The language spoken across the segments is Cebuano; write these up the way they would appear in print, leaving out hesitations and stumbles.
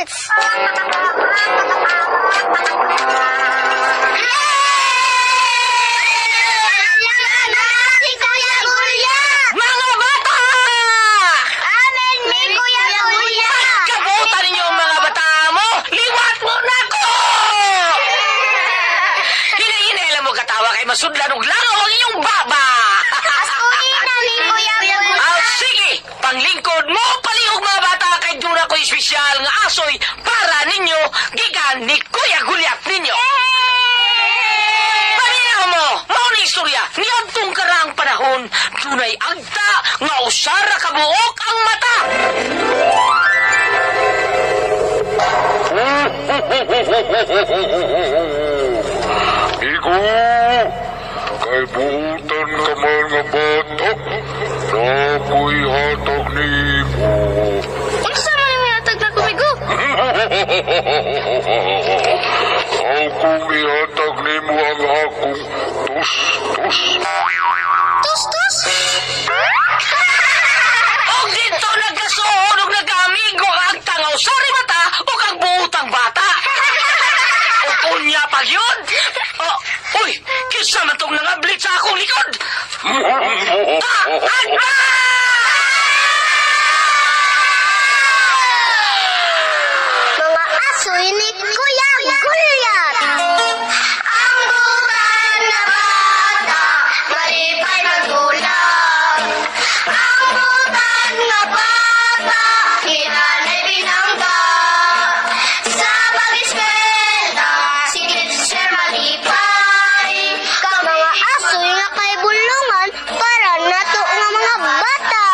Dance! Si Kuya Gulyat! Mga bata! Amen, mi Kuya Gulyat! Kabutan ninyo mga bata mo! Liwat mo na ko! Hinahinela mo katawa kay masudlan og langaw ang inyong baba! Pasuhin na mi Kuya Gulyat! Ah, sige! Panglingkod mo, palihog mga bata kay duna ko espesyal nga asoy para ninyo gikan ni Kuya Gulyat ninyo. Paminaw mo, mao ni istorya, niadtong karaang panahon, dunay agta nga usara ka buok ang mata. Igo! Kay buutan ka man nga bata, nako'y hatag nimo. Unsa man yung hatag na kumigo? Akong ihatag nimo ang akong tus-tus. Tus-tus! Og dito nagkasuod og nagkaamigo ang agta nga usara mata ug ang buutang bata. Ug unya pag yun. Oh, uy, kinsa man tong nangablit sa akong likod? Ah, agta! Mga asoy ni Kuya Gulyat! Ang butan na bata, malipay magulang. Ang butan na bata, hinanay binangga. Sa pag-eskwela, si teacher malipay. Mga asoy nga kay bulungan para nato nga mga bata.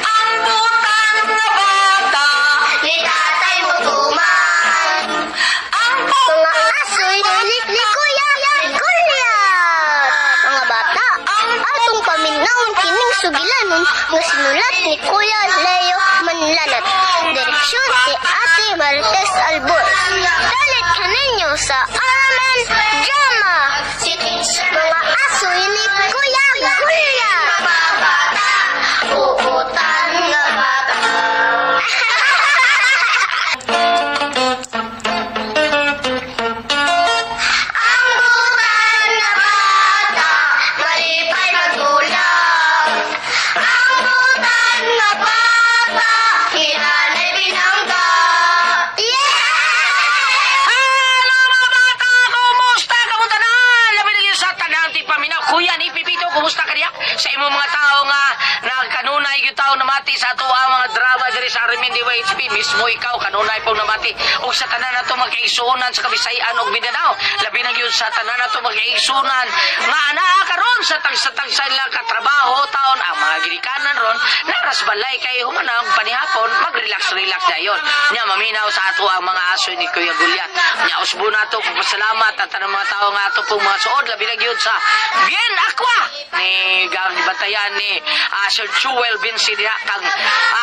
Ang butang nga bata, Ni tatay mo tuman. ang Mga asoy ni Kuya Gulyat. Mga bata, atong paminawon kining sugilanon nga sinulat ni Kuya Leo Manlanat. Direksyon si Ate Marites Albor. Dalit kaninyo sa Araman Drama. Mga asoy ni Kuya Gulyat. Bata, uutan nga bata. Ang butan na bata, malipay magulang. Ang butan na bata, hinanay binangga. Yeah! Hello mga bata! Kumusta? Kamusta na? Labi na yun sa tanang tigpaminaw. Kuya ni Pipito, kumusta ka diya? Sa imong mga tao nga nagkanunay yung tao namati sa ato ang mga drama diri sa Arimin DYHP. Mismo ikaw, kanunay pong namati. O sa tanan na ito magkaigsuonan sa Kabisayan ug Mindanao. Labi na yun sa tanan na ito magkaigsuonan nga anaa karon sa tagsa-tagsa lang katrabaho taon ang mga ginikanan ron naras balay kay humanang panihapon mag-relax-relax na yon. Nya maminaw sa ato ang mga aso ni Kuya Gulyat. Nya usbo nato pasalamat at tanang mga tao nga ato pong mga suod labi na gyud sa Bien Aqua ni gang bantayan ni Sir Jewel Vinci diha kang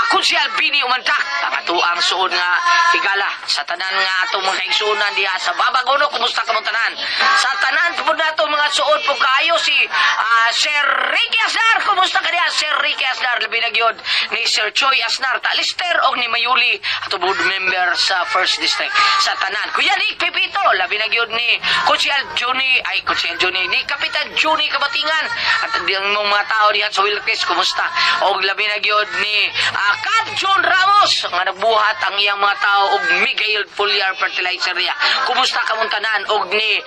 Kunsyal Bini Umantak ang ato ang suod nga higala sa tanan nga atong mga kaigsuonan diha sa Babagono. Kumusta kamong tanan sa tanan pud nato mga suod pug kaayo si Sir Ricky Asnar? Kumusta ka diha, Sir Ricky Asnar? Labi na gyud ni Sir Choi Asnar Talister og ni Mayuli ato board member sa First District. Sa tanan Kuya Nick Pepito, labi na gyud ni Kunsyal Juni, ay Kunsyal Juni, ni Kapitan Juni Kabatingan at ang mong mga tao diha sa Wilkes, kumusta? Og labi na gyud ni Cap John Ramos nga nagbuhat ang iyang mga tao og Miguel Foliar Fertilizer diha. Kumusta kamong tanan? Og ni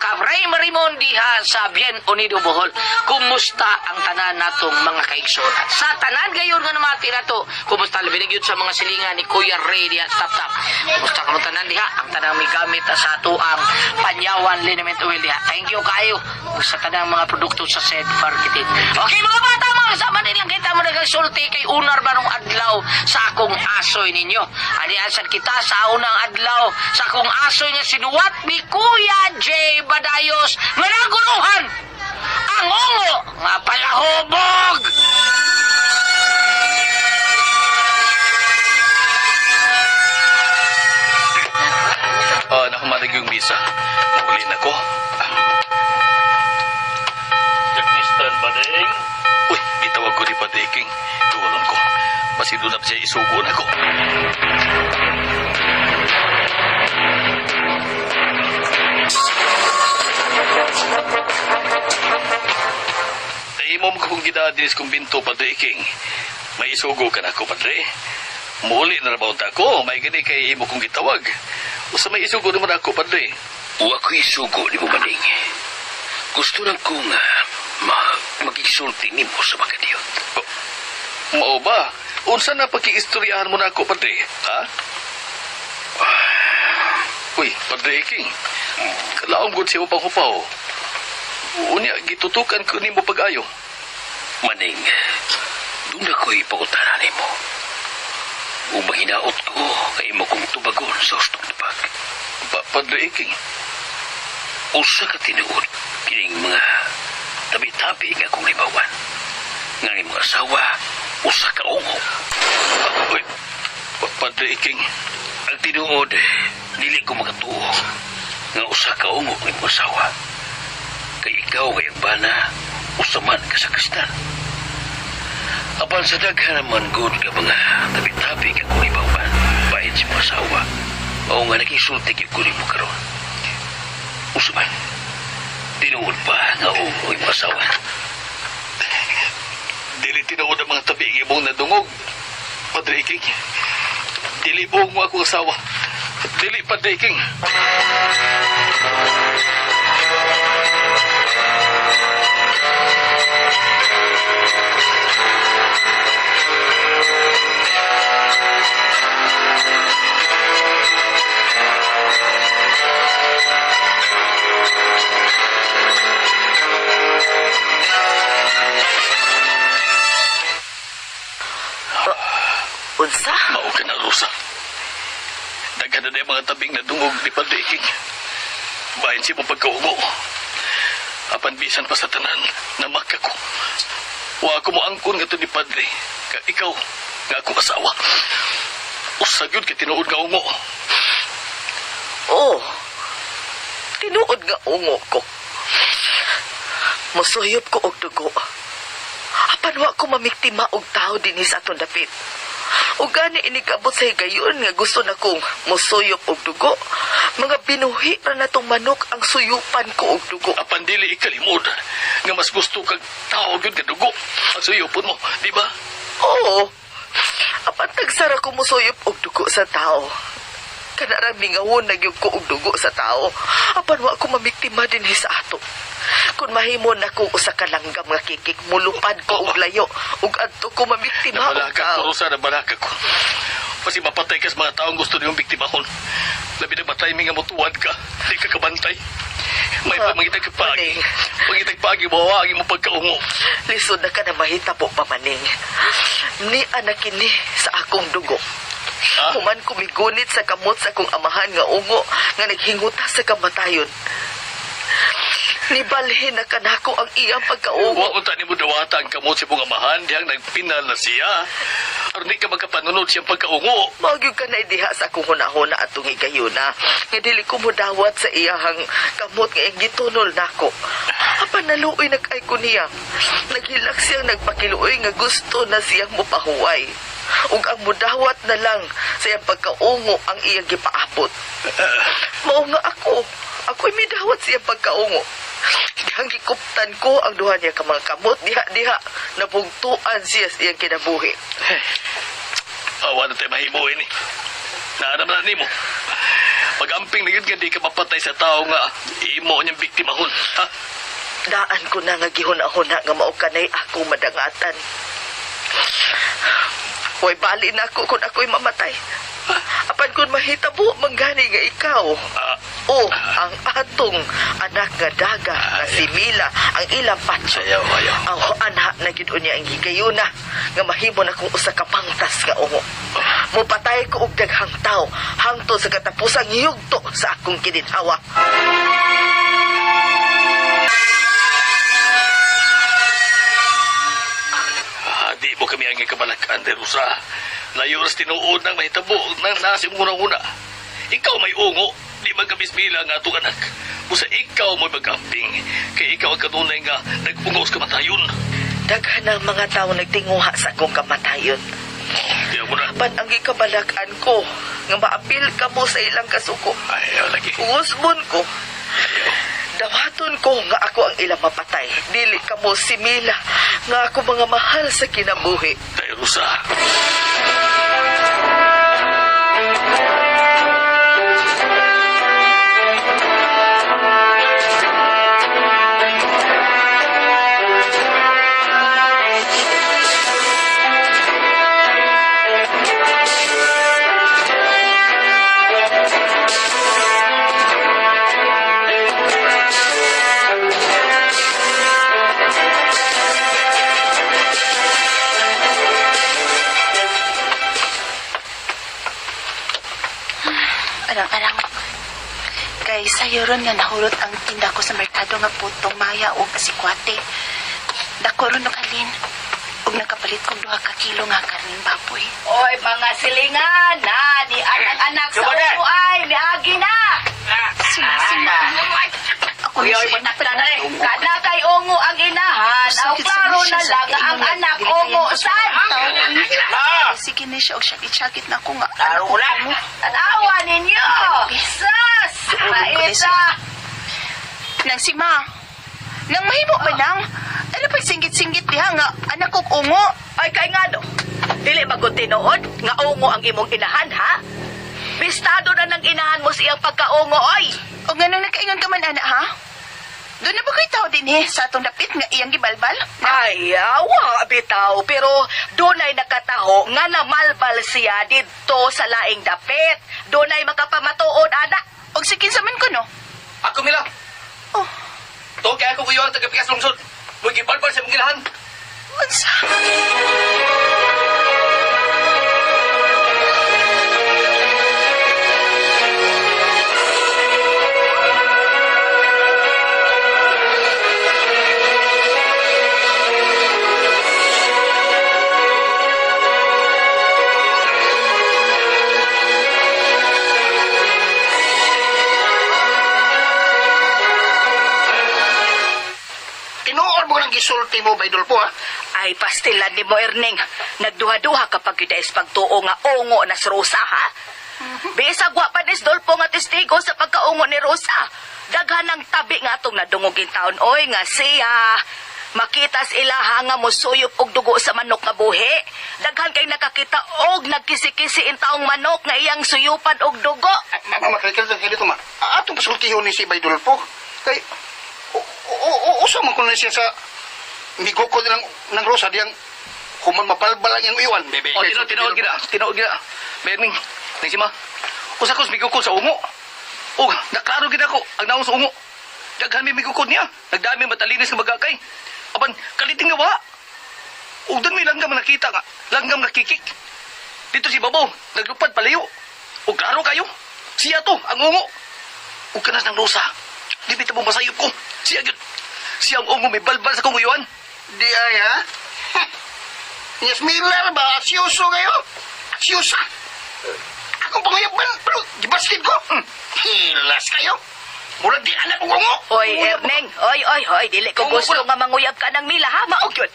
Cap Ray Marimon diha sa Bien Unido Bohol. Kumusta ang tanan natong mga kaigsuonan? Sa tanan gayon nga namati nato, kumusta? Labi na gyud sa mga silingan ni Kuya Ray diha sa Tap Tap. Kumusta kamong tanan diha? Ang tanang may gamit sa ato ang Panyawan Liniment Oil diha. Thank you kayo sa tanang mga produkto sa said marketing. Okay mga bata, mga kasama nilang kita mo nagsulti kay unar ba nung adlaw sa akong asoy ninyo. Aniansan kita sa unang adlaw sa akong asoy nga sinuwat ni Kuya J. Badayos nga naguluhan ang ungo nga palahubog. Ah, nakamanag yung misa. Nahuli na ko. Jackistan ba ding? Uy, gitawag ko ni Padeking. Duwalon ko. Basi doon na siya isugo na ko. Ay mo kung gidaan dinis kumbinto, Padre Iking. May isugo ka na ako, Padre. Muli na rabaw ta ko, may gani kay imo kong gitawag. Usa may isugo naman ako, Padre. Wa ko'y sugo ni mo, Maning. Gusto lang kong magisulti nimo sa makadiyot. Mao ba? Unsa na pakiistoryahan mo na ako, Padre? Ha? Uy, Padre Iking. Kalaom gud siya pang hupaw. Unya, gitutukan ko nimo pag-ayo. Maning, doon ako'y pangutana nimo. Ug mahinaot ko kay imo kong tubagon sa hustong tubag. Padre Iking, Usa ka tinuod kining mga tabi-tabi nga akong libawan. Nga ang imong asawa, usa ka ungo. Uy, Padre Iking, Ang tinuod, dili ko makatuo nga usa ka ungo ang imong asawa. Kay ikaw kay ang bana, usa man ka sa kristal. Apan sa daghan naman gud ka mga tabi-tabi nga akong libawan, bahin sa imong asawa. Mao nga nakisulti gyud ko nimo karon. Usa man, tinuod pa nga ungo ang imong asawa. Dili tinuod ang mga tabi nga imong nadungog. Padre Iking, dili buong mo akong asawa. Dili, Padre Iking. Unsa? Mao ka na, Rosa. Daghan na yung mga tabing nadungog ni Padre Iking. Bahin siya mong pagkaungo. Apan bisan pa sa tanan, namaka ko. Wa ako mo angkon nga to ni Padre. Ka ikaw, nga akong asawa. Usa gyud kay tinuod nga ungo. Oh, tinuod nga ungo ko. Musuyop ko og dugo. Apan wa ko mamiktima og tao dinhi sa atong dapit. Ug gani inig-abot sa higayon nga gusto na kong musuyop og dugo. Mga binuhi ra natong manok ang suyupan ko og dugo. Apan dili ikalimod nga mas gusto kag tao gyud nga dugo ang suyopon mo, di ba? Oo. Apan tagsara ko musuyop og dugo sa tao. Kanarang mingawon na gyud ko og dugo sa tao. Apan wa ko mamiktima dinhi sa ato. Kung mahimo na ko usa ka langgam nga kikik, mulupad ko og layo ug adto ko mamiktima og Nabalaka ko, tao. Rosa, nabalaka ko. Kasi mapatay ka sa mga taong gusto niyong biktimahon. Labi na matay nga mutuwad ka. Di ka kabantay. May pamangitag ka paagi. Maning. Pangitag paagi mo, ang imong pagkaungo. Lisod na ka na mahitabo pa, Maning. Ni anak kini sa akong dugo. Ah? Human kumigunit sa kamot sa akong amahan nga ungo nga naghinguta sa kamatayon. Nibalhin na kanako ang iyang pagkaungo. Wa unta nimo dawata ang kamot sa imong amahan dihang nagpinal na siya. Aron di ka magkapanunod siyang pagkaungo. Mao gyud ka na diha sa akong hunahuna atong higayuna. Nga dili ko modawat sa iyahang kamot nga iyang gitunol nako. Apan naluoy nag-ay ko niya. Naghilak siyang nagpakiluoy nga gusto na siyang mopahuway. Ug ang mudawat na lang sa iyang pagkaungo ang iyang gipaabot. Mao nga ako, ako'y midawat sa iyang pagkaungo. Dihang gikuptan ko ang duha niya ka mga kamot, diha-diha, napugtuan siya sa iyang kinabuhi. Awa na tayo mahimuin eh. Naanam na nimo. Pag-amping na yun nga di ka mapatay sa tao nga imo niyang biktimahon. Ha? Daan ko na nga gihuna-huna nga mao kanay ako madangatan. Hoy, bali na ako kung ako'y mamatay. Apan kung mahitabo, manggani nga ikaw. O, ang atong anak nga daga nga si Mila, ang ilang patso. Ayaw, ayaw. Ang anak na gyud unya ang higayuna nga mahimo na kung usa ka pangtas nga ungo. Mupatay ko og daghang tawo hangtod sa katapusang yugto sa akong kininhawa. Di mo kami ang kabalakan, de Rosa. Layo ras tinuod ng mahitabo nang nasa imong una-una. Ikaw may ungo, di man ka bismila nga atong anak. Busa ikaw mo'y mag-amping, kay ikaw ang kanunay nga nag-ungo sa kamatayon. Daghan ang mga tao nagtinguha sa akong kamatayon. Kaya mo na. Apan ang gikabalakan ko nga maapil ka mo sa ilang kasuko. Ayaw lagi. Ungusbon ko. Ayaw. Dawaton ko nga ako ang ilang mapatay. Dili kamo si Mila nga ako mga mahal sa kinabuhi. Day Rosa. Arang-arang. Kay sayo ron nga nahurot ang tinda ko sa merkado nga putong maya og asikwate. Dako ron kalin. Ug nakapalit kog duha ka kilo nga karning baboy. Oy, mga silingan na, ni anak-anak sa ulo ay, miagi na. Sima-sima. Ako na Uy, siya na eh. Kada kay ungo ang inahan, aw klaro na lang nga ang anak ungo sad. Sige ni siya og syakit-syakit na ako nga. Anak ko ungo. Tanawa ninyo. Sus! Maisa. Nang sima. Nang mahimo ba nang? Ano pag singgit-singgit diha nga anak kog ungo? Ay, kay nga no. Dili magud tinuod nga ungo ang imong inahan, ha? Bistado na ng inahan mo siyang pagkaungo, oy. O nga nang nakaingon ka man, ana, ha? Doon na ba ko'y tao din eh, sa atong dapit nga iyang gibalbal? Ay, awa, bitaw. Pero dunay nakataho nga namalbal siya didto sa laing dapit. Dunay makapamatuod, ana. Og si kinsa man ko, no? Ako Mila. Oh, Tuo kay ako kuyo ang tagapikas lungsod. Muy gibalbal sa imong ginahan. unsa? Tinuod mo ng gisulti mo, Baydol po, ha? Ay, pastilan ni mo, Erning. Nagduha-duha kapag yun is pagtuo nga ungo na si Rosa, ha? Bisag wa pa ni Dolpo nga testigo sa pagkaungo ni Rosa. Daghan ang tabi nga atong nadungog in taon, oy, nga siya. Makita sa ilaha nga mosuyop og dugo sa manok nga buhi. Daghan kay nakakita og nagkisi-kisi in taong manok nga iyang suyupan og dugo. Mama, makikilig ka dito, ma. Atong pasultihon ni si Baydol po. Kay, usa man ko na siya sa migoko ng, ng Rosa, diyang human mabalbal ang iyang iwan, bebe. O tinuod tinuod gina, tinuod gina. Berning, nang sima. Usa ko migukod sa ungo. O naklaro gid ako ang naong sa ungo. Daghan mi migukod niya. Nagdami matalinis nga magakay. Apan kaliting nga wa. Ug doon may langgam nakita nga, langgam nakikik. Dito si Babo, naglupad palayo. Ug klaro kayo. Siya to, ang ungo. Ug kanas ng Rosa. Di bitaw mo masayop ko. Siya gyud. Siya ang ungo may balbal sa kong uyuan. Di ay, ha? Yes, Miller ba? Asyuso kayo? Asyusa! Akong panguyaban, pero gibaskin ko. Hilas kayo. Murag di anak kong ungo. Oy, Erneng, oy, oy, oy, dili ko Ungo gusto ko na. nga manguyab ka ng Mila, ha? Maog yun.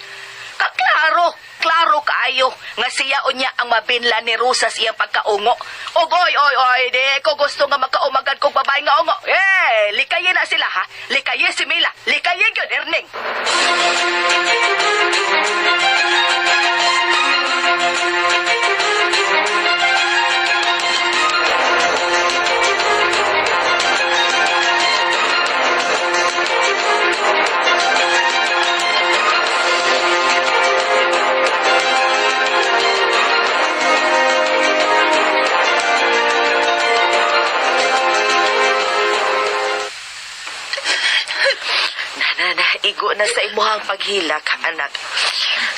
Kaklaro, klaro kaayo nga siya unya ang mabinla ni Rosa sa iyang pagkaungo. Og oy, oy, oy, di ko gusto nga makaumagad kong babae nga ungo. Eh, likayin na sila, ha? Likayin si Mila, likayin yun, Erneng. Na, na, na, igo na sa imuhang paghilak, anak.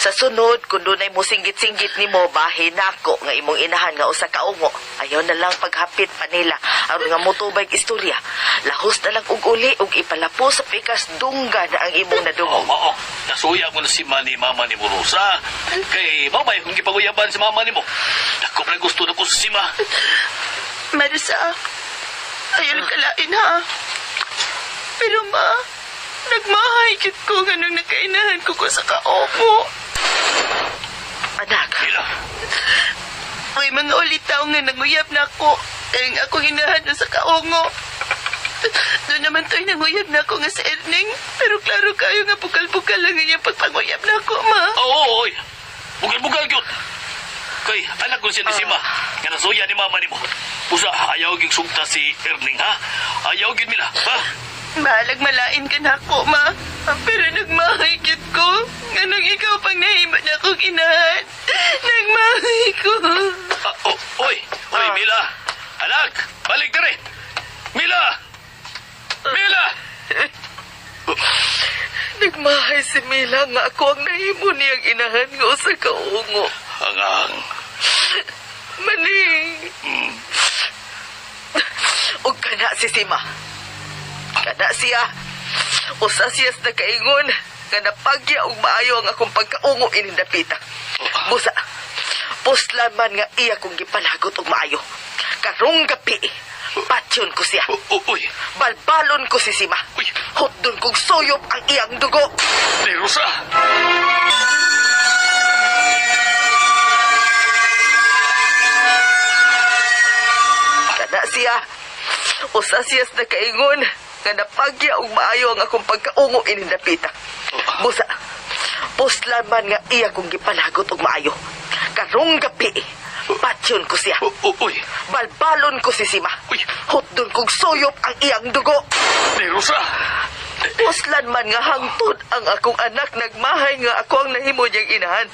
Sa sunod, kung dunay mo singgit-singgit nimo, bahin nako nga imong inahan nga usa ka ungo. Ayaw na lang paghapit pa nila aron nga motubay istorya. Lahos na lang og uli og ipalapo sa pikas dungga na ang imong Oo, nadungog. mao. Nasuya ko na si Mani mama ni mo, Rosa. Kay mamay kung gipanguyaban si mama ni mo. Dako pa gusto na ko sa sima. Marisa, ayaw lang kalain ha. Pero ma, nagmahay kit ko nga nung nakainahan ko ko sa kaopo. Anak, Mila, May mga ulitaw nga nanguyab na ako. Kaya nga akong inahan na sa kaongo. Doon naman to'y nanguyab na ako nga sa Erning. Pero klaro kayo nga bukal-bukal lang ang iyang pagpanguyab na ako, ma. Oo, oy. Bugal-bugal gyud. Kay anak ko siya ni Sima. Nga nasuya ni mama nimo. Busa ayaw gyud sugta si Erning ha. Ayaw gyud mila, ha? Bahalag malain ka na ako, ma. Pero nagmahikit ko. Anong ikaw pang nahimo na akong inahan? Nagmahay ko. Ah, oh, oy, oy Mila. Anak, balik dere. Mila! Mila! Nagmahay si Mila nga ako ang nahimo niyang inahan nga usa ka ungo. Angang. Maning. Ug kana si Sima. Kana siya. Usa siya sa nakaingon nga napagya og maayo ang akong pagkaungo ining dapita. Busa. Puslan man nga iya kong gipalagot og maayo. Karong gabi, patyon ko siya. Uy, Balbalon ko si Sima. Uy. Hotdon kong suyop ang iyang dugo. ni Rosa. Kana siya. Usa siya sa nakaingon nga napagya og maayo ang akong pagkaungo ining dapita. Busa. Puslan man nga iya kong gipalagot og maayo. Karong gabi, patyon ko siya. Uy, Balbalon ko si Sima. Uy. Hotdon kong suyop ang iyang dugo. ni Rosa. Puslan man nga hangtod ang akong anak nagmahay nga ako ang nahimo niyang inahan.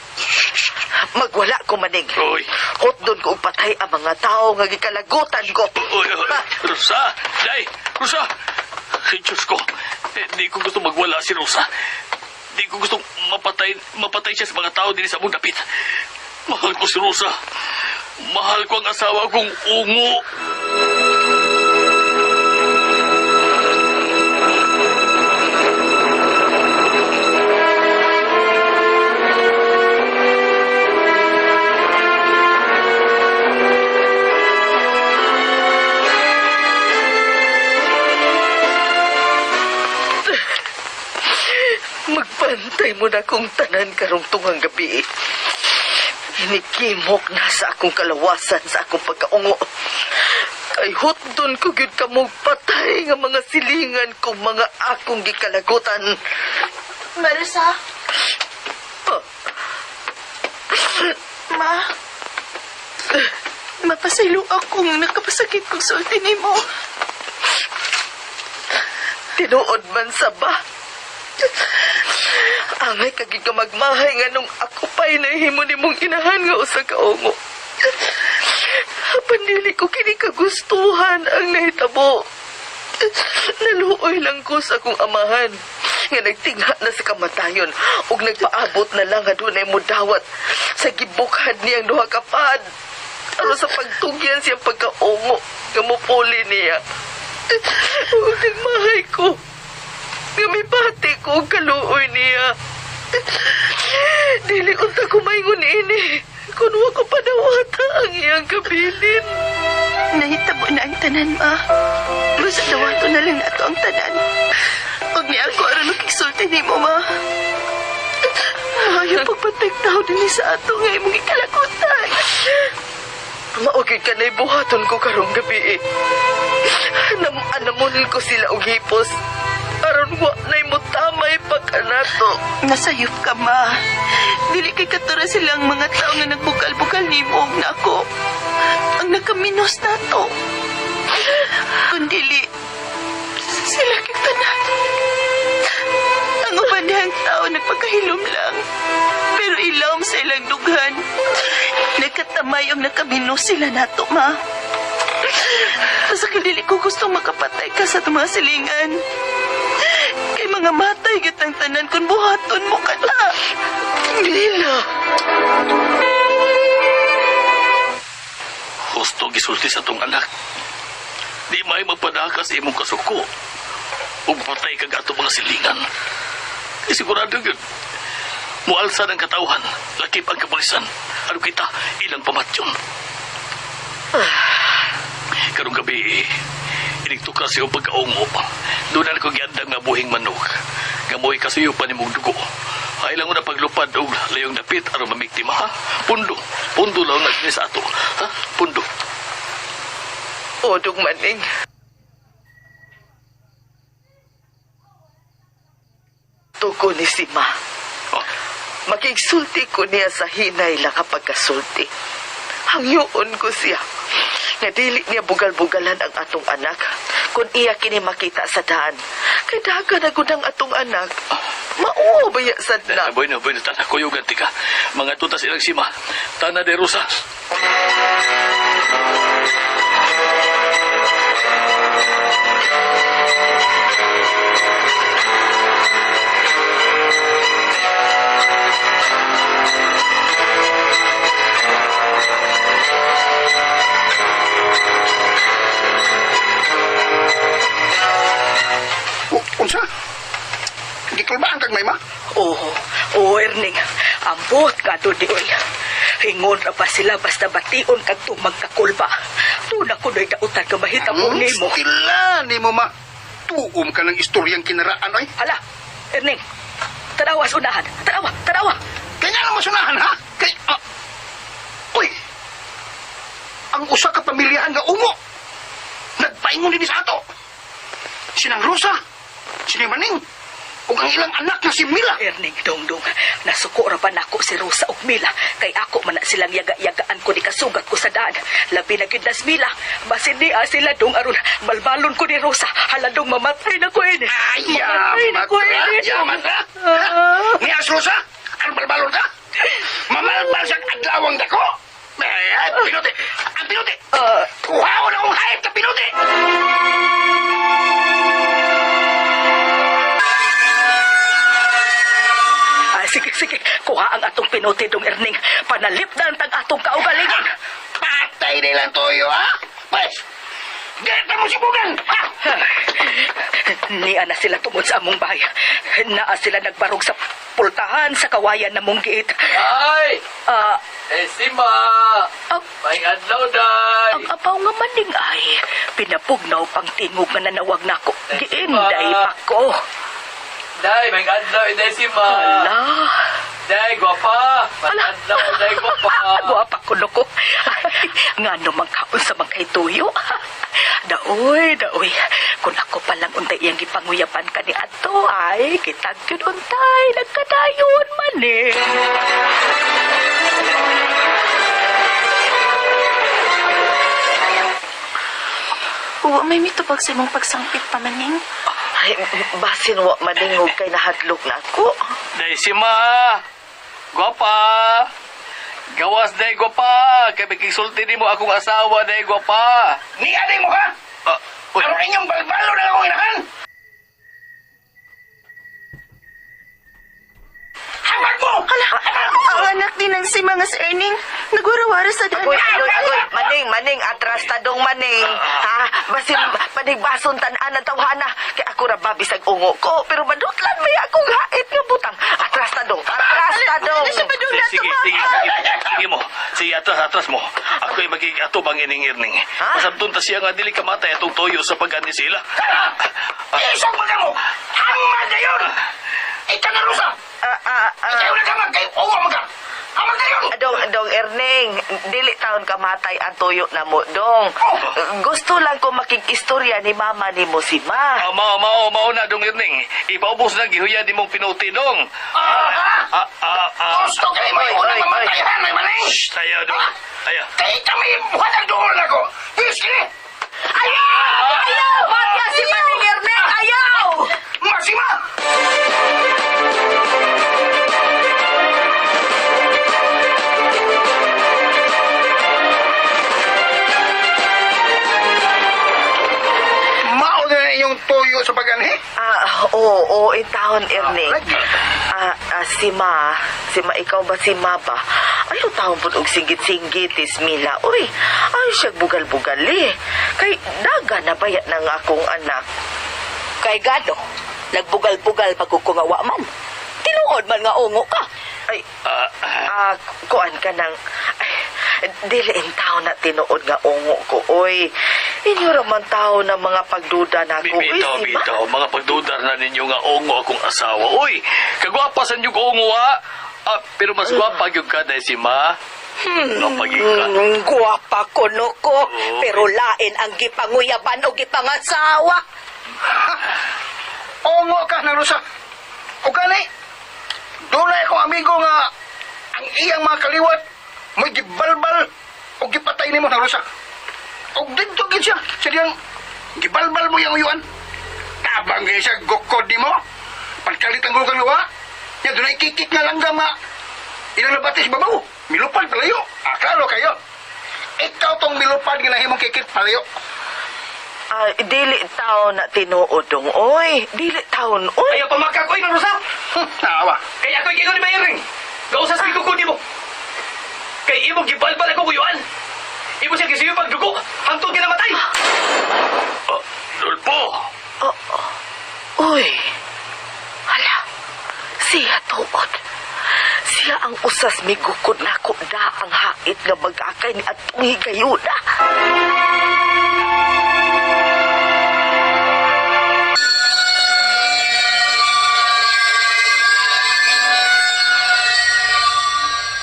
Magwala ko maning. Uy. Hotdon ko og patay ang mga tao nga gikalagutan ko. Uy, uy, Rosa! Day! Rosa! Ay, Diyos ko, eh, di ko gusto magwala si Rosa. Di ko gusto mapatay, mapatay siya sa mga tao din sa among dapit. Mahal ko si Rosa. Mahal ko ang asawa kong ungo. Magbantay mo na kong tanan karong tungang gabi. Hinikimok na sa akong kalawasan sa akong pagkaungo. Kay hotdon ko gyud kamong patay nga mga silingan kong mga akong gikalagutan. Marisa. Ma. Mapasaylo akong nakapasakit kong sulti nimo. Tinuod man sa ba? Angay kagig ka magmahay nga nung ako pa'y nahimo nimong inahan nga usa ka ungo. Apan dili ko kini kagustuhan ang nahitabo. Naluoy lang ko sa akong amahan nga nagtingha na sa kamatayon ug nagpaabot na lang nga dunay mudawat sa gibukhad niyang duha ka pad aron sa pagtugyan siyang pagkaungo nga mupuli niya. Ug nagmahay ko nga may pati ko og kaluoy niya. Dili unta ko maingon ini kun wa ko padawata ang iyang kabilin. Nahitabo na ang tanan, ma. Basta dawato na lang nato ang tanan. Huwag niya ako aron makigsulti nimo, ma. Maayo pagpatay tao din sa ato nga imong ikalakutan. Maugid ka na'y buhaton ko karong gabi eh. Nam-anamon ko sila og hipos. Aron wa na'y mutamay pagkanato. Nasayop ka, ma. Dili kay katura silang mga tao nga nagbukal-bukal nimo og nako. Ang nakaminos nato. Kundili, sila kay tanan. Ang uban dihang tao nagpakahilom lang. Pero ilawom sa ilang dughan. Nagkatamay ang nakaminos sila nato, ma. Basta dili ko gustong makapatay ka sa itong mga silingan. Kay mga matay gitang tanan kung buhaton mo ka na. Mila! Husto gisulti sa tong anak. Di may magpadaka sa imong kasuko. Ug patay kag ato mga silingan. Kay sigurado gyud. Mualsa ng katawhan, lakip ang kapulisan. Ano kita ilang pamatyon. Karong gabi, inigtuka sa iyong pagkaungo. Doon na ko giandam nga buhing manok. Nga mo'y kasuyo pa nimong dugo. Ay lang na paglupad og layong dapit aron mamiktima ha. Pundo, pundo lang na dinhi sa ato. Ha? Pundo. Odong maning. Tuko ni si Ma. Oh. Makigsulti ko niya sa hinay lang kapag kasulti. Hangyoon ko siya. Nga dili niya bugal-bugalan ang atong anak. Kung iya kini makita sa daan. Kay daga na gud ang atong anak. Mao ba ya sad na? Eh, bueno, bueno, tana, kuyugan tika. Mga tutas ilang sima. Tana de Rosa. Unsa? Gikulbaan kag may ma? Oo, oo, Erning. Ambot ka to di oy. Ingon ra pa sila basta bation kag magkakulba. Tuna ko na'y dautan ka mahitabo nimo. Stila nimo ma. Tuom ka ng istoryang kinaraan oy. Hala, Erning. Tanawa sa unahan. Tanawa, tanawa. Kaya nga naman sunahan ha? Kay Uy! Ang usa ka pamilyahan nga ungo. Nagpaingon din sa ato. Sinang Rosa, sinang Maning, ug ang ilang anak nga si Mila. Erning, dong dong. Nasuko ra pa nako si Rosa ug Mila. Kay ako man na silang yaga-yagaan ko ni kasugat ko sa daan. Labi na gyud nas Mila. Basin niya sila dong aron balbalon ko ni Rosa. Hala dong mamatay na ko ini. Ay, Mamatay na yamat ko ka, ini. yamat ka. Ni as Rosa, ang balbalon ka? Mamalbal sa adlawang dako? Ay, pinuti! Ang pinuti! Kuhaon akong hayop ka pinuti! Ay, sige, sige. Kuha ang atong pinuti dong Erning. Panalip na ang tag atong kaugalingon. Patay nilang toyo, ha? Pwes, geta mo si Bugan, ha? Niya na sila tungod sa among bahay. Naa sila nagbarog sa pultahan sa kawayan na mong giit. Ay! Ah, Eh, Sima! ang, May adlaw, day! ang apaw nga maning ay pinapugnaw pang tingog nga nanawag nako. Giinday pa ko. Day, may adlaw, day, Sima! Ala. Day, gwapa! May Ala. adlaw, day, gwapa! Gwapa ko loko. Nga no mangkaon sa mangkaytuyo. Daoy, daoy. Kung ako pa lang untay iyang gipanguyapan ka ni Ato, ay, kitag yun untay, nagkadayon man eh. Wa may mitubag sa imong pagsangpit pa, Maning. Ay, basin wa maningog kay nahadlok na ako. Day, Sima! Gwapa! Gawas, day, gwapa! Kay makisulti nimo akong asawa, day, gwapa! Ni aday mo, ha? Uy, Aron inyong balbalo na akong inahan! Hamag mo! Ang anak din ng si mga si Erning. Nagwarawara sa daan. Agoy, agoy, agoy. Maning, maning, atras ta dong maning. Ha? Basin, panigbason tan-an ang tawhana. Kay ako ra ba bisag ungo ko, pero madutlan may akong hait nga butang. Atras ta dong, atras ta dong. Sige, sige, sige, sige. Sige mo. Sige, atras, atras mo. Ako'y magiging atubang ining irning. Ha? Masabtong ta siya nga dili kamatay atong toyo sa pag-ani sila. Isang mga mo! Hamag gayon! Ika na, Rosa! Ah, ah, ah. Ikaw na kamag kay uwa mga! Hamag gayon! Dong, dong Erning, dili taon kamatay ang tuyo na mo, dong. Gusto lang ko makig-istorya ni mama ni mo si ma. Ah, mao, mao, mao na dong irning. Ipaubos na gihuya di mong pinuti dong. Ah, Ah, ah, ah. Gusto kayo may Oy, unang oy, oy. mamatay, ha, may maning? Shh, tayo dong. Tayo. Kay kami, buhat ang duol ako! Piski! Ayaw! Ayaw! Matya si Maning Erning! Ayaw! Masima! Mao na iyong toyo sa paganhi? Ah, oo, oo, in taon, Erning. Ah, ah, si ma, si ma, ikaw ba si ma ba? Ayaw taon po og singgit-singgit, is Mila. Uy, ay siya bugal-bugal eh. Kay daga na bayat ng akong anak. Kay Gado, nagbugal-bugal pagkukungawa man. Tinuod man nga ungo ka. Ay, ah, kuan ka ng... Ay, dili in taon na tinuod nga ungo ko, oy. Inyo raman tao na mga pagduda na ako. Uy, Bitaw, si ma. bitaw. Mga pagdudar na ninyo nga ongo akong asawa. Uy, kagwapa sa inyong ongo, ha? Ah, pero mas gwapa gyud ka dahil si ma. No, pagig ka. Guwapa ko no ko, pero lain ang gipanguyaban o gipangasawa. Ongo ka na, Rosa. O gani, dunay akong amigo nga ang iyang mga kaliwat may gibalbal o gipatay nimo na Rosa. O dito gid siya, sa diyang gibalbal mo yung uyuan. Tabang gid siya gukod nimo. Pagkalit ang gugang luwa, ya dunay kikik nga langgam nga ilang nabatis babaw. Milupad palayo. Ah, klaro kayo. Ikaw tong milupad nga nahimong kikit palayo. Ay, dili taon na tinuod dong, oy. Dili taon, oy. Ayaw pamakak, oy, Rosa! Naawa. Kaya ako'y gingon ni Mayring. Gausas uh, ko nimo. Kay imo gibalbal ako kuyuan. Imo siya gisiyo pagdugo. Hangtod ka namatay. Dolpo! Oh, oh. Uy. Hala. Siya tuod. Siya ang usas migukod nako da ang hait nga bagakay ni atong higayuna.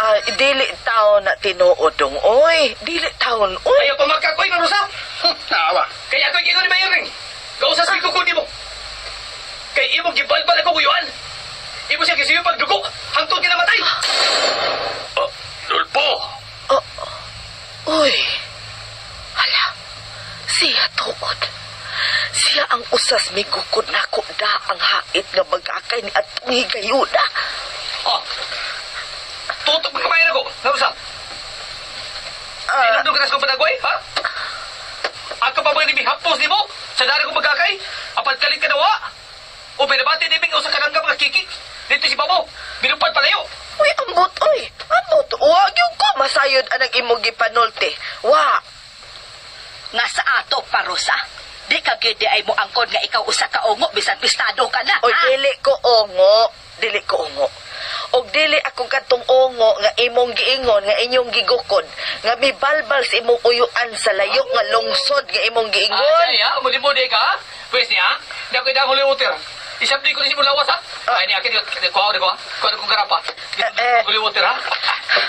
Ay, dili taon na tinuod dong, oy. Dili taon, oy. Ayaw pamakak, oy, Marusa. Naawa. Kaya ako'y gingon ni Mayring. Gausas uh, migukod nimo. Kay imo gibalbal ako kuyuan. Imo siya gisiyo pagdugo. Hangtod ka namatay. Dolpo! Oh, uy. Hala. Siya tuod. Siya ang usas migukod nako da ang hait nga bagakay ni atong higayuna. Oh. Tutok pa kamayan ako, Narusa. Uh, Inundong ka sa panagway, ha? Ang kapabang ni hapos ni mo, sa dari kong magkakay, apat kalit ka nawa. O pinabati ni Ming usa ka langgam nga kikik. Dito si Babo, binupad palayo. Uy, ambot, uy. Ambot, wag yung ko masayod anang imong gipanulte. Wa. Nga sa ato, Parosa. Di ka gidi ay mo angkon nga ikaw usa ka ungo bisan pistado ka na. Oy, dili ko ungo. Dili ko ungo. Og dili akong katong ungo nga imong giingon nga inyong gigukod nga mibalbal sa imong uyuan sa layo nga lungsod nga imong giingon. Ay, ha? Muli-muli ka, ha? Pwes niya, di ako idang huli utir. Isabli ko ni si Mulawas, ha? Ay, niya, kini, kuha ko, kuha ko garapa. Huli utir, ha?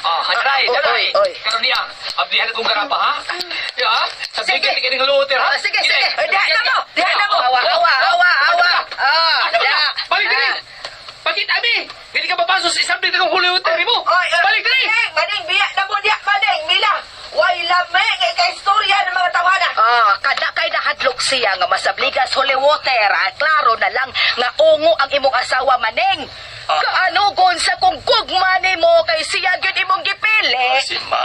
Ah, daray, daray. Karon niya, ablihan kong garapa, ha? Ya, sabi ka, kini huli utir, ha? Sige, sige. Diha na mo, diha na mo. Awa, awa, awa, awa. Ah, Balik diri. Bakit, abi? Hindi ka mapasos, isabli na kong huli utir mo. Balik diri. Maning, biya na mo diha, maning, Mila. Way lame kay ka istorya ng mga tawana. Ah, kada kay nahadlok siya nga masabligas holy water. Ah, klaro na lang nga ungo ang imong asawa maneng. Ah. Kaanugon sa kung gugma nimo kay siya gyud imong gipili. Ah, si ma,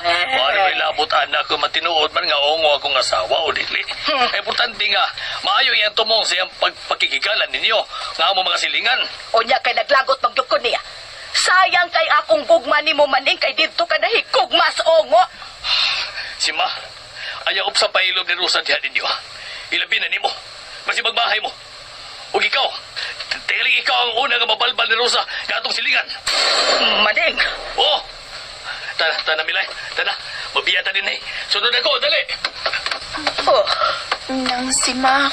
wala may labot anak ko matinuod man nga ungo akong asawa o dili. Importante nga maayo iyang tumong sa iyang pagpakikigalan ninyo nga amo mga silingan. Unya kay naglagot magyud ko niya. Sayang kay akong gugma nimo maning kay didto ka nahigugma sa ungo. Si ma, ayaw sa pailom ni Rosa diha ninyo. Ilabi na nimo. Masibagbahay mo. Ug ikaw, tingaling ikaw ang una nga mabalbal ni Rosa nga atong silingan. Maning! Oo! Tana, tana, Milay. Tana, mabiya ta din eh. Sunod ako, dali! Oh. Nang si Ma,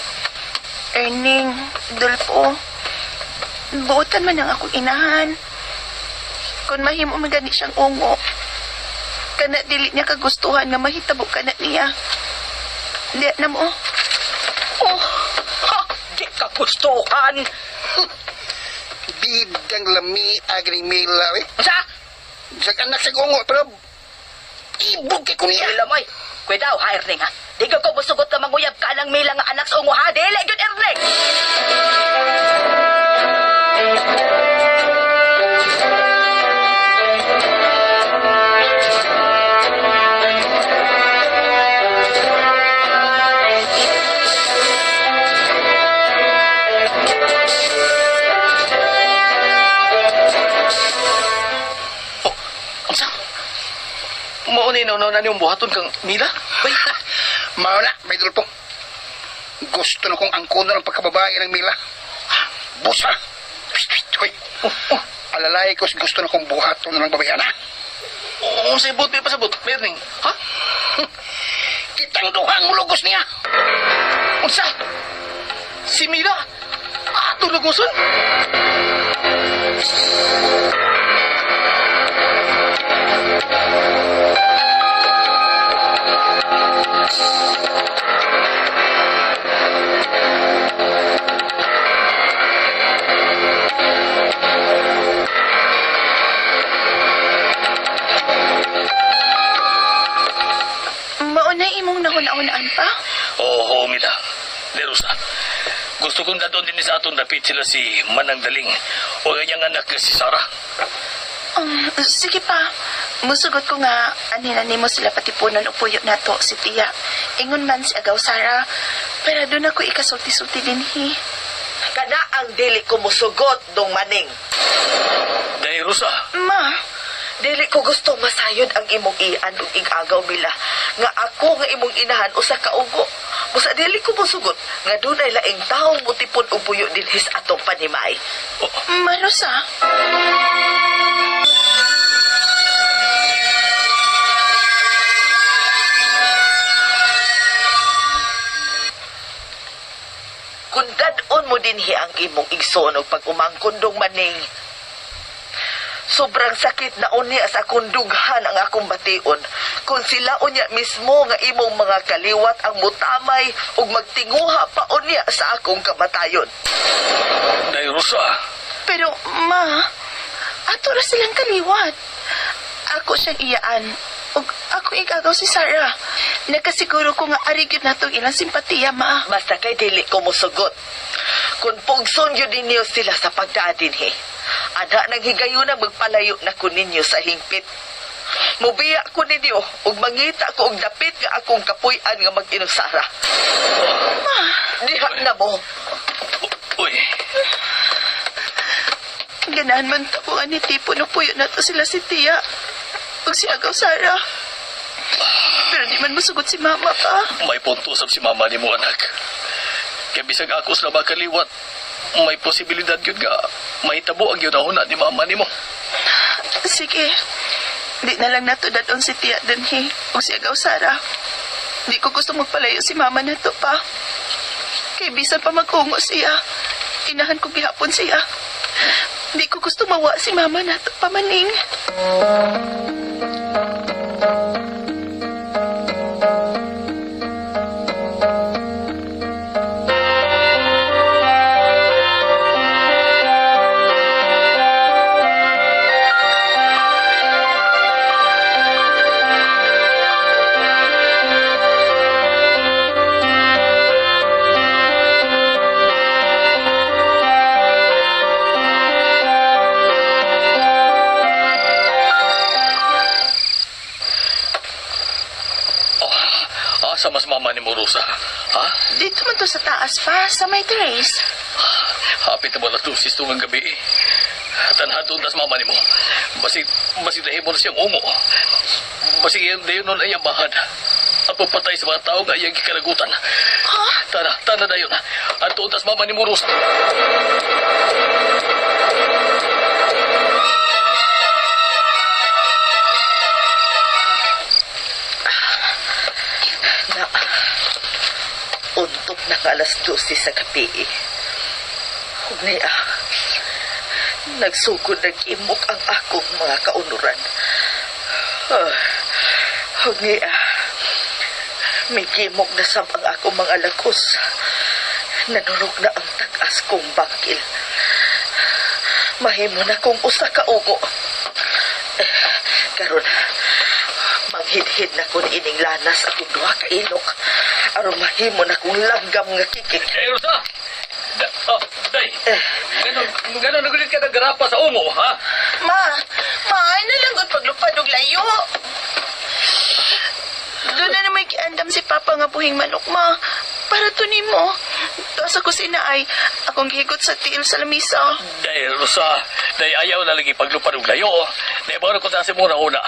Erning, Dolpo, buotan man ang akong inahan. Kung mahimo man gani siyang ungo, kana dili niya kagustuhan nga mahitabo kana niya. Di na mo. Oh, ha, di kagustuhan. Bidang lami agri Mila, eh. Sa? Sa anak sa ungo, pero ibog kay ko niya. Lamay. Kwe daw, ha, Erning, ha? Di ko musugot na manguyab ka ng Mila nga anak sa ungo, ha? Dili, yun, Erning! Oh, unsa? Mao ni na niyong buhaton kang Mila? Bay, mao na, may dulpo. Gusto na kong angkono ng pagkababae ng Mila. Busa! Psst, psst, hoy. Oh, oh. Alalay ko gusto na kong buhaton ng babae, na. Oo, unsay buot may pasabot, Merning? Ha? Kitang duhang mulugos niya. Unsa? Si Mila? Ato lugoson? Mao na imong nahuna-hunaan pa? Oo, Mila. De Rosa, gusto kong dadon din sa atong dapit sila si Manang Daling o kanyang anak na si Sarah. Sige pa. Musugot ko nga, anhinan nimo sila patipunon o puyo nato si Tia. Ingon man si Agaw Sara, pero doon ako ikasulti-sulti dinhi. Kana ang dili ko musugot, dong maning. Dahil Rosa, Ma, Dili ko gusto masayod ang imong ian ug igagaw mila nga ako nga imong inahan usa ka ugo. Busa dili ko musugot nga dunay laing tawo mutipon og puyo dinhi sa atong panimay. Ma Rosa. Kung dad-on mo dinhi ang imong igsoon og pag-umangkon dong maning. Sobrang sakit na unya sa akong dughan ang akong bation. Kung sila unya mismo nga imong mga kaliwat ang mutamay ug magtinguha pa unya sa akong kamatayon. Dahil Rosa, Pero, ma, ato ra silang kaliwat. Ako siyang iyaan. Ug ako igagaw si Sarah. Nakasiguro ko nga ari gyud natong ilang simpatiya, ma. Basta kay dili ko mosugot. Kung pugson yun ninyo sila sa pagdaa dinhi, ana nang higayuna magpalayo na ko ninyo sa hingpit. Mubiya ko ninyo ug mangita ko og dapit nga akong kapuy-an nga mag-inusara. Diha na mo. Uy, Ganahan man ta ko ani tipo no puyo na to sila si Tia. Ug si Agaw Sarah. Pero di man musugot si Mama pa. May punto sab si mama ni mo, anak. Kaya bisag ako sa makaliwat, may posibilidad yun nga mahitabo ang yun ni mama ni mo. Sige. Di na lang nato dadon si Tia dinhi ug si Agaw Sarah. Di ko gusto magpalayo si Mama na to pa. Kay bisan pa mag-ungo siya. Inahan ko gihapon siya. Di ko gusto mawa si Mama na to pa, Maning. Oh, asa mas mama ni mo, Rosa? Ha? Dito man to sa taas pa, sa may terrace. Hapit na ba alas 12 tungang gabi eh. Tanha doon tas mama ni mo. Basig, basig dahil mo na siyang ungo. Basig yan dayon nun ay ambahan. At pagpatay sa mga tao nga iyang gikalagutan. Ha? Tana, tana dayon. At doon tas mama ni mo, Rosa. Na, untok na nga alas 12 sa gabi eh. Ug niya, nagsugod nag-imok ang akong mga kaunuran. Ug niya, may gimok na sab ang akong mga lakos. Nanurog na ang tag-as kong bangkil. Mahimo na kong usa ka ugo. Eh, karon, manghidhid na kun ining lanas akong duha ka ilok. Aron mahimo na kong langgam nga kikik. Eh, Rosa! Da, oh, day! Ganon, ganon nagulit ka naggarapa sa ungo, ha? Ma, ma, ay nalanggot paglupad og layo. Doon na may giandam si Papa nga buhing manok, ma. Para to nimo. To sa kusina ay akong gihigot sa tiil sa lamisa. Day, Rosa, day ayaw na lagi paglupad og layo. Day, bago ko sa muna una.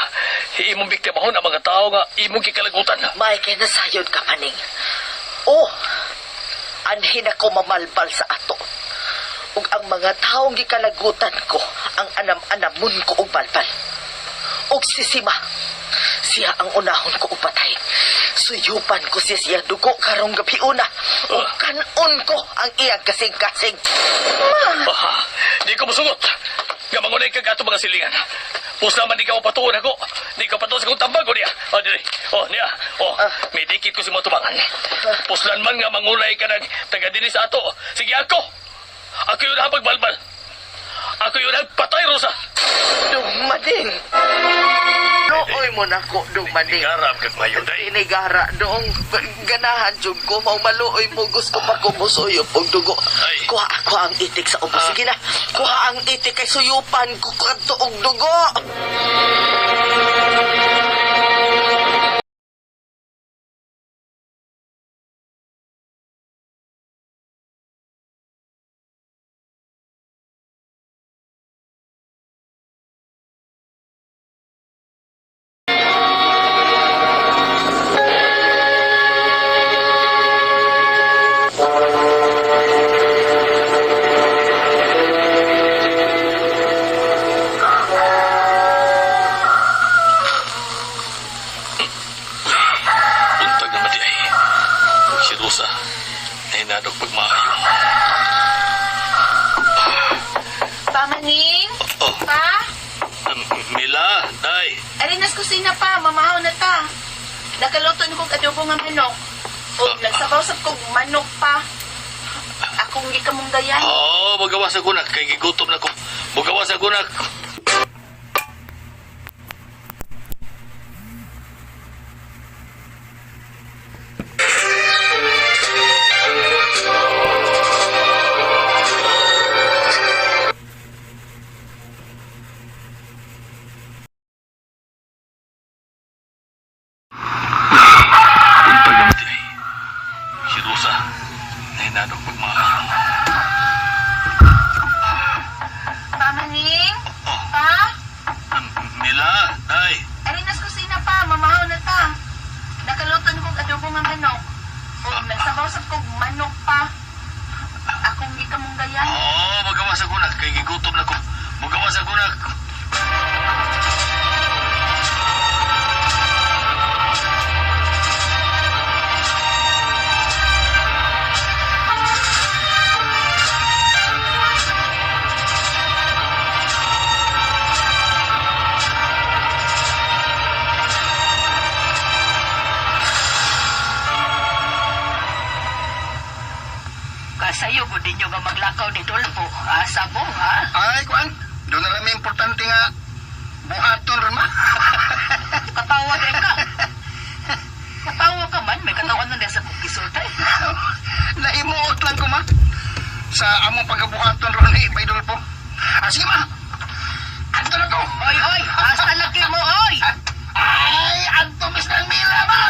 Imong biktimahon ang mga tao nga imong kikalagutan. May kay nasayod ka maning. Oh, anhin ako mamalbal sa ato. Ug ang mga taong gikalagutan ko, ang anam-anamon ko og balbal. Ug si Sima, siya ang unahon ko og patay. Suyupan ko siya siya dugo karong gabi una. Ug kanon ko ang iyang kasing-kasing. Ah, di ko musugot. Nga mangunay ka ato mga silingan. Pusla man di ka mapatuon ako. Di ka patuon sa kong tambag o niya. O, dili. O, niya. O, may dikit ko si mga tubangan. Puslan man nga mangunay ka ng taga dinhi sa ato. Sige ako. Ako yun ang pagbalbal. Ako yun ang patay, Rosa. Dumading. Maluoy mo nako dong maning. Garam kag mayo day. Inigara doong ganahan jud ko mao maluoy mo gusto pa ko musuyop og dugo. Ay. Kuha ako ang itik sa ubos. Sige na. Kuha ang itik kay suyupan ko kadto og dugo. Untag naman di ay. Si Rosa, nahinadog pagmaayo. Pamaning? Oh, Pa? Mila, day. Arinas kusina pa, mamahaw na ta. Nakaluto ni kog adobo nga manok. O nagsabaw sab kog manok pa. Akong gikamunggayan. Oo, oh, magawas ako na. Kay gigutom na ko. Magawas ako na. Untag naman di ay. Si Rosa, nahinadog pagmaayo. Pamaning? Oh. Pa? Mila, day. Arinas kusina pa, mamahaw na ta. Nakaluto ni kog adobo nga manok. O nagsabaw sab kog manok pa. Akong gikamunggayan. Oo, magawas ako na. Kay gigutom na ko. Magawas ako na. Kasayo ko ninyo nga maglakaw ni Dolfo. Asa mo, ha? Ay, kuan. Doon na lang may importante nga buhaton ron ma. Katawa din ka. Katawa ka man, may katawan na sa kong gisultay. Nahimuot lang ko ma. Sa among pagkabuhaton ron ni Bay Dolpo. Ah, sige ma. Anto na ko. Oy, oy, asa lagi mo, oy! Ay, anto mis ng Mila ma.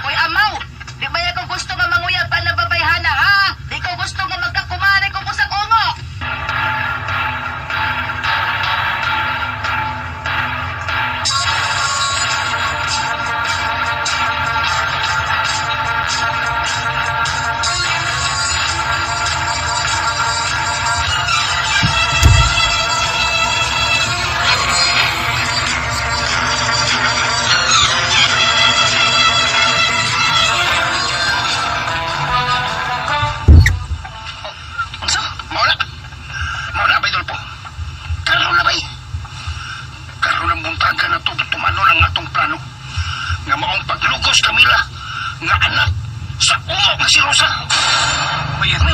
Oy, amaw! Di ba ko gusto nga manguyab pa na babayhana, ha? Di ko gusto nga magkakumare kung usang ungo! Unsa? Mauna. Mauna Bay Dolpo. Karon na bay. Karon ang buntaga na to tumano ang atong plano. Nga maong paglugos Camila nga anak sa ungo nga si Rosa. Bayad na.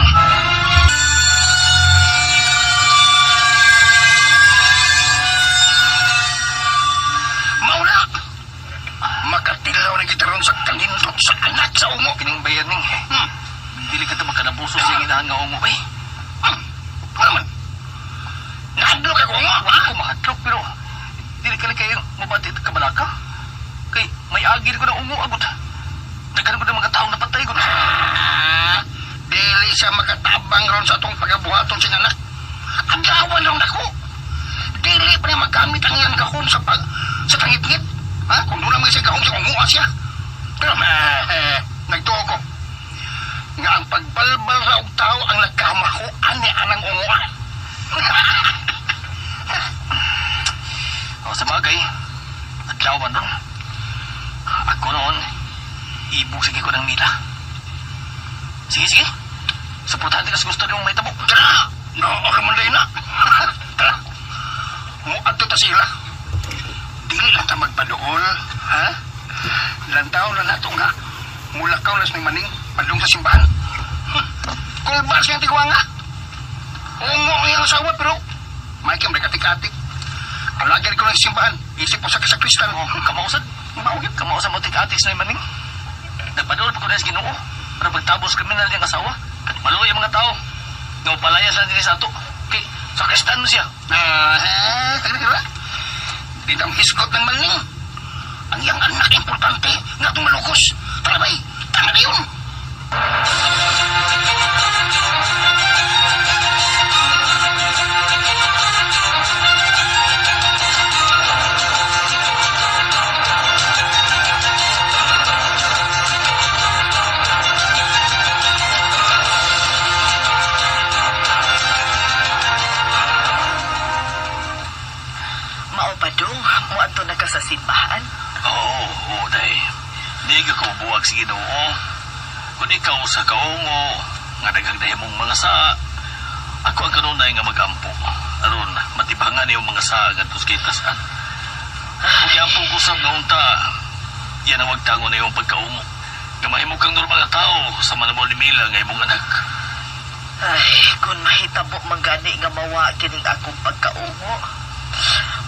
Mauna. Makatilaw na kita ron sa kanindot sa anak sa ungo. Kining bayad ning. Dili ka ta makanabuso sa iyang inahan nga ungo, eh. Ano man? Nahadlok ako ungo. Wala ko mahadlok, pero dili ka na kayo mabati at kabalaka. Kay may agil ko na ungo, agot. Daghan ko ng mga taong napatay ko. Ah, dili siya makatabang ron sa atong pagabuhaton sing anak. Agawan lang nako. Dili pa niya magamit ang iyang gahom sa pag sa tangitngit. Ha? Kung doon naman siya gahom sa unguan siya. Pero eh, nagtuo ko. Nga ang pagbalbal ra og tao ang nagkamahuan ni anang unguan. O, sa bagay, adlawan ron. Ako noon, ibog sige ko ng mila. Sige, sige. Suportahan ka sa gusto niyong may tabo. Tara! No, okay man na. Tara. Muadto ta sila. Dili lang ta magpaduol, ha? Lantaw na nato nga. Mulakaw na sa may maning, padung sa simbahan. Kulba siyang tigwanga. Ungo ang iyang asawa, pero may kang katik-atik. Alagyan ko ng simbahan. Isip ko sa kasakristan. Oh, kamausad. Maugit. Kamausad mo tig-atis na maning. Nagpadulot pa ko na sa Ginoo. Para pagtabos kriminal niyang asawa. Maluoy ang mga tao. Nga palayas lang din sa ato. Kay, sakristan mo siya. Ah, eh, kaya Di tam hisgot ng maning. Ang iyang anak importante nga itong malukos. Tara bay, tama na yun. Mao ba dong, moadto na ka sa simbahan? Oo, oo, day. Di ka ko buwag sa Ginoo. Kung ikaw sa kaungo, nga daghang mong mga saa, ako ang kanunay nga mag-ampo. Aron, matibangan iyong mga saa ngadto sa kitasan. Kung iampo ko sa nga unta, yan ang wagtango na iyong pagkaungo. Nga mahimo kang normal nga tao sa manamol ni Mila nga imong anak. Ay, kung mahitabo man gani nga mawa kining akong pagkaungo.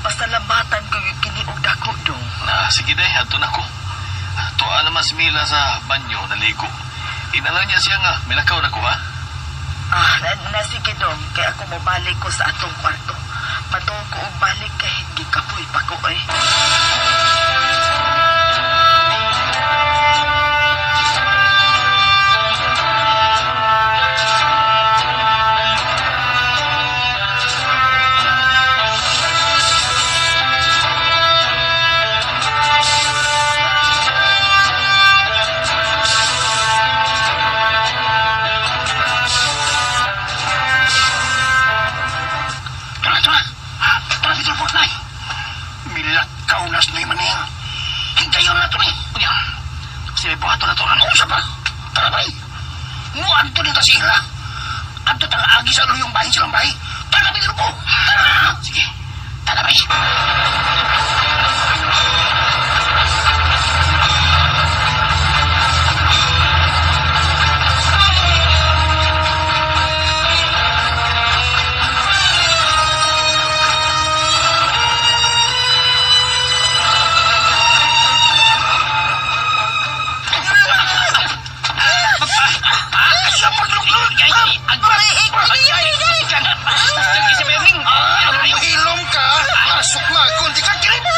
Pasalamatan ko yung kini og dako dong. Na, sige day, adto na ko. Tuwa naman si Mila sa banyo, naligo. Inala niya siya nga, milakaw na ko ha. Ah, na sige dong, kay ako mobalik ko sa atong kwarto. Matuo ko og balik kay gikapoy pa ko eh. Tara, tara. Tara, Peter Fortnite. Milakaw nas na yung maning. Hintayon na to ni. Unya, sige, buhato na to. Ano sa pa? Tara, bay. Muadto nito sa ila. Adto tang agi sa luyong bahin silang bahay. Tara, Peter po. Tara. Sige. Tara, bay. Hilom ka. Masuk na. Kundi ka kirip.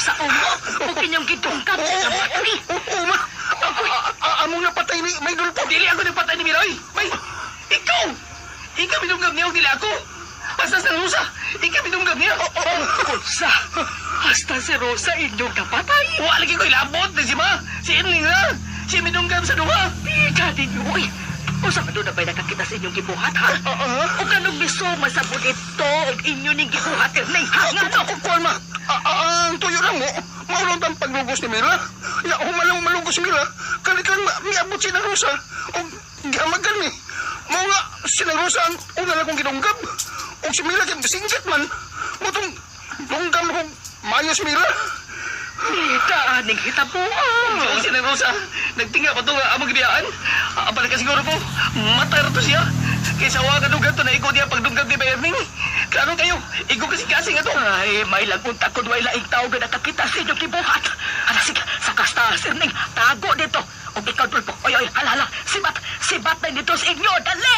Rosa ungo ug inyong gidunggan sa iyang battery. Oo, ma. Among napatay ni May Dulpo. Dili ako nagpatay ni Miroy. May, ikaw! Ikaw minunggam niya o dili ako. Basta sa Rosa, ikaw minunggam niya. Rosa, hasta si Rosa inyong napatay. Wa lagi ko ilabot ni si Ma. Si Inling na. Si minunggam sa duha. Pika ninyo, uy. Usa man doon na ba'y nakakita sa inyong gibuhat, ha? O kanong miso masabot ito og inyo ning gibuhat, Erning, ha? Nga no? Kuan, ma. Ang tuyo lang mo. Maulong ang paglugos ni Mila. Ya, humalang malugos si Mila. Kalit lang miabot si Rosa. O gamagan ni. Mao nga, si Rosa ang una na kong gidunggab. O si Mila kay singkit man. Mutong dunggam kong mayo si Mila. Pika, aning hitabuan. Si si Rosa, nagtinga pa ito nga among gibiyaan. Apala ka siguro po, matay ra to siya. Kaysa wa ka dugan to na ikaw diya pagdunggam ni Erning. Klaro kayo, ikaw kasi kasi nga to. Ay, may lagunta kun way laing tao nga nakakita sa inyong gibuhat. Ala, sige, sa kasta, Erning, tago dito. O ikaw, Dulpo, oy, oy, hala, hala, sibat, sibat na dito sa inyo, dali!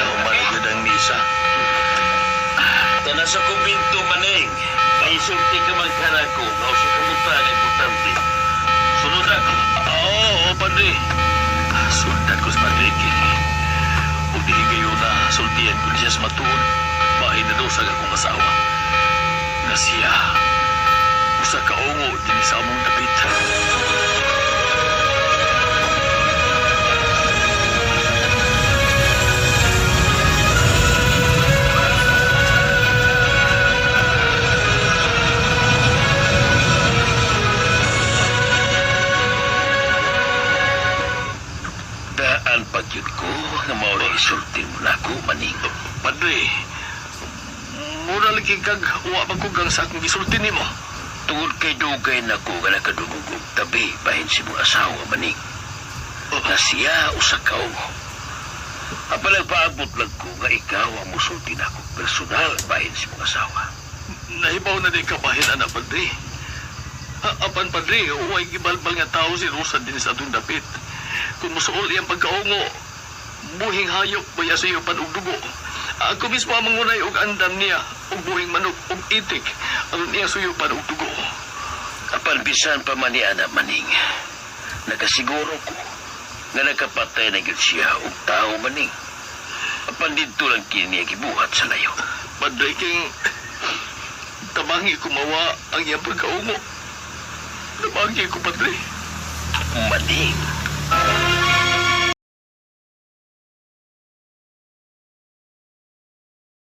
Umaligod ang misa. Tana sa kumbinto, Maning. May sulti ka man ko. Nga sa kamutan ang importante. Sunod ako. Oo, oo, padre. Sundan ko sa Padre King. Ug dili kayo na sultian ko siya sa matuod. Bahin na daw sa akong asawa. Nga siya, usa ka ungo din sa among dapit. Daan pagyud ko nga mao na isulti mo na ako, Maning. Padre, mura lagi kag wa man ko gang sa akong gisulti nimo. Tungod kay dugay na ko nga nakadungog og tabi bahin si mong asawa, Maning. Nga siya usa ka ungo. Apan nagpaabot lang ko nga ikaw ang musulti na ako personal bahin si mong asawa. Nahibaw na di kabahin ana, padre. Apan, padre, uway gibalbal nga tao si Rosa din sa atong dapit. Kung musuol iyang pagkaungo, buhing hayop baya sa iyo pan og dugo. Ako mismo ang mangunay og andam niya, og buhing manok og itik, aron iya suyo pan og dugo. Apan bisan pa man ni ana, Maning, nakasiguro ko nga nakapatay na gyud siya og tao, Maning. Apan didto lang kini gibuhat sa layo. Padre king tabangi ko mawa ang iyang pagkaungo. Tabangi ko, padre. Maning.